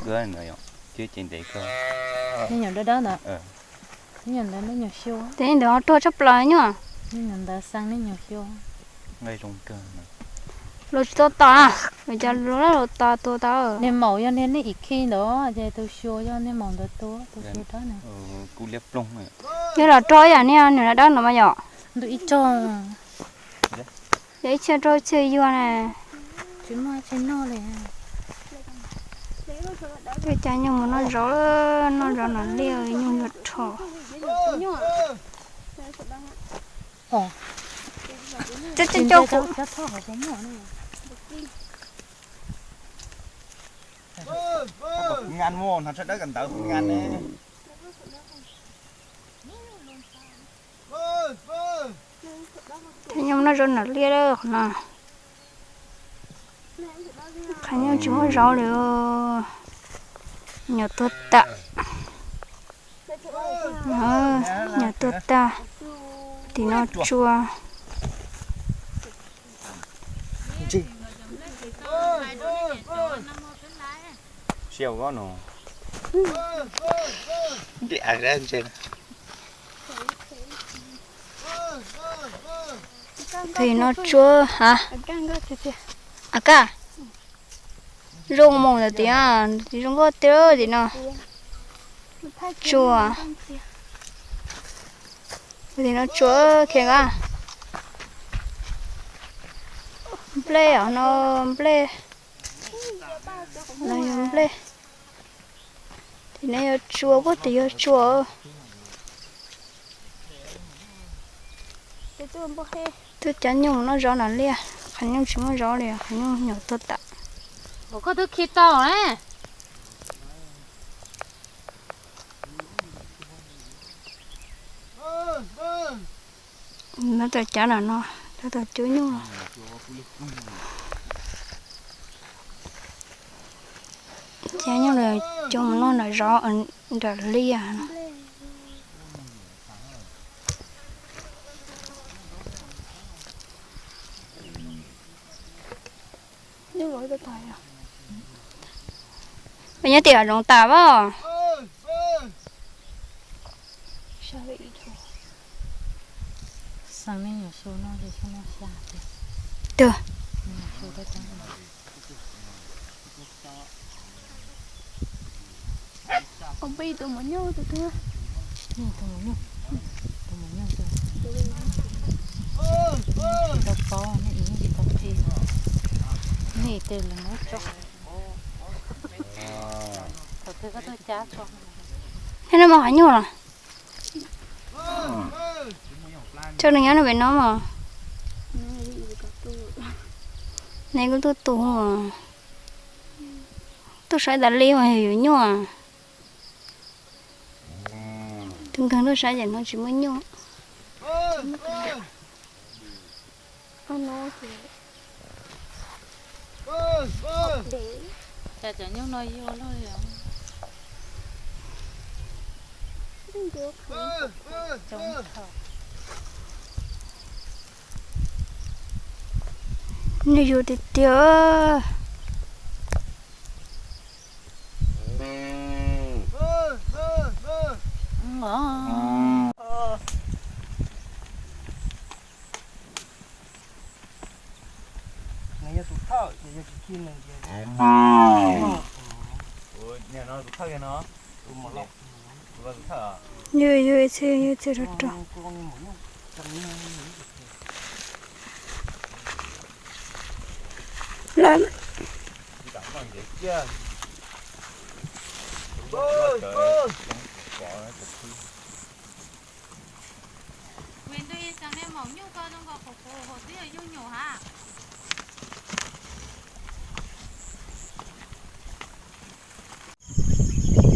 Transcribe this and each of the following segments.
Kawg no yom, ces ntev kawg. Me nyuam dawb dawb ntawd. Me nyuam ntawd me nyuam xyuas. Ces ntawd ho rog tshaj plaws nyuj. Me nyuam ntawd xeev me nyuam xyuas. Luag tsis tau tas, luag cas luag laj luag tas tua tau. Niag maum yog niag nej ib khi ntawd ces tus xyuas yog niag maum ntawd tua, tus xyuas dawb na. Kuj liab ploog. Yog los rog ib yam niag nws dawb no mas yom. Ntu ib rog. Yog ib txhia rog txhia yuag na. Tsis muaj tsis noj li. Twb coj nyuj mus noj zov, noj zov nram liaj nyuj yuag rho. Cov, cov, cov kuv. Ngan muaj no, sawv daws kawm ntawv ngan ne. Cov nyuj noj zov nram liaj qhov no. Qhov nyuj tsis muaj zov li. Nyuam tuag tas. Nyuam tuag tas. Tim no tsua. Tim no tsua ha. A kaj. Zoo mus ntawm tim, tim zoo nkauj tiag tim no. Tsua. Tim no tsua khiav a. Nplej os no, nplej. No yog nplej. Tim no yog tsua, puag tim yog tsua. Twb cov nyuj noj zov nram liaj, qhov nyuj tsis muaj zov li, qhov nyuj nyuam tuag tas. Koj twb khi tau na. Tab tom cav nram no, tab tom cub nyuj. Cav nyuj lawm coj mus noj nram zov, nram liaj no. Nyob tim hav zoov tas as. Twg? Neb no mas qhov nyuj los? Tsam nws nyob no pem no mas. Neb kuj tuaj tus, tuaj saib tas li mas yus nyuaj. Tus nkeeg tuaj saib ces no tsis muaj nyuj. Nyuj yuag tiag tiag. Yog, yog ib txhia, yog ib txhia rau rau. Lawm.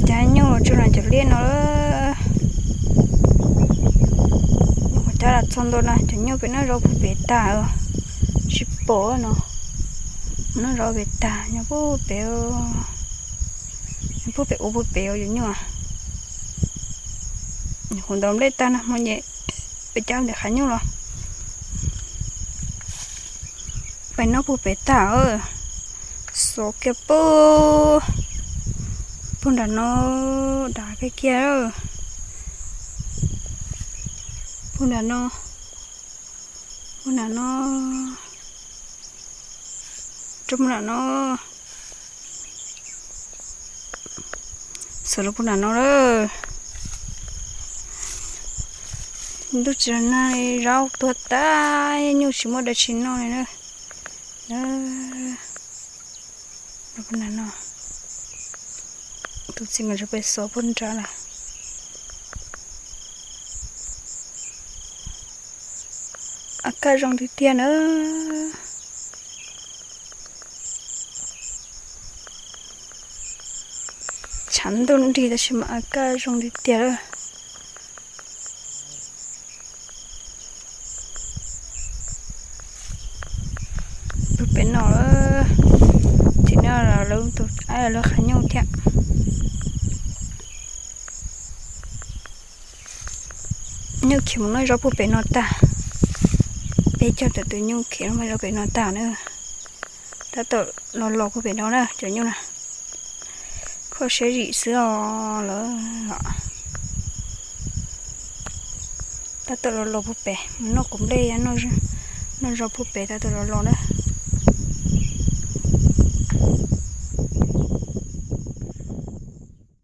Cov nyuj tsuas nyob cov liaj no. Ua cas los txog ntua no cov nyuj pem noj zov puag pem tag, tsis pom no. Noj zov pem tag, nyob puag pem, nyob puag pem ua puag pem cov nyuj. Kuv ntaus nplej tag no hmo ces peb cab ntawm qhov nyuj los. Pem noj puag pem tag, xov kiag puag. Puag nram no, dav kiag kiag. Puag nram no, puag nram no, rau puag nram no. Xuas rau puag nram no lawm. Ntuj tsis los nag li, zaub tuag tag, nyuj tsis muaj dab tsi noj li na. Rau puag nram no, tus txiv mas rau pem xov puag nrad lawm. A kaj zoo tiag tiag na. Tshav ntuj nrig tab sis mas a kaj zoo tiag tiag lawm. Puag pem no, thaum no lawv tus aib lawv qhav nyuj thiab. Nyuj khiav mus noj zaub puag pem no tag. Peb cog tawm tus nyuj khiav mus noj zaub pem no tag na. Tab tom los los puag pem no na cov nyuj na. Kho siab zim xwb os lawm. Tab tom los los puag pem mus noj quav nplej, noj zaub puag pem tab tom los los na.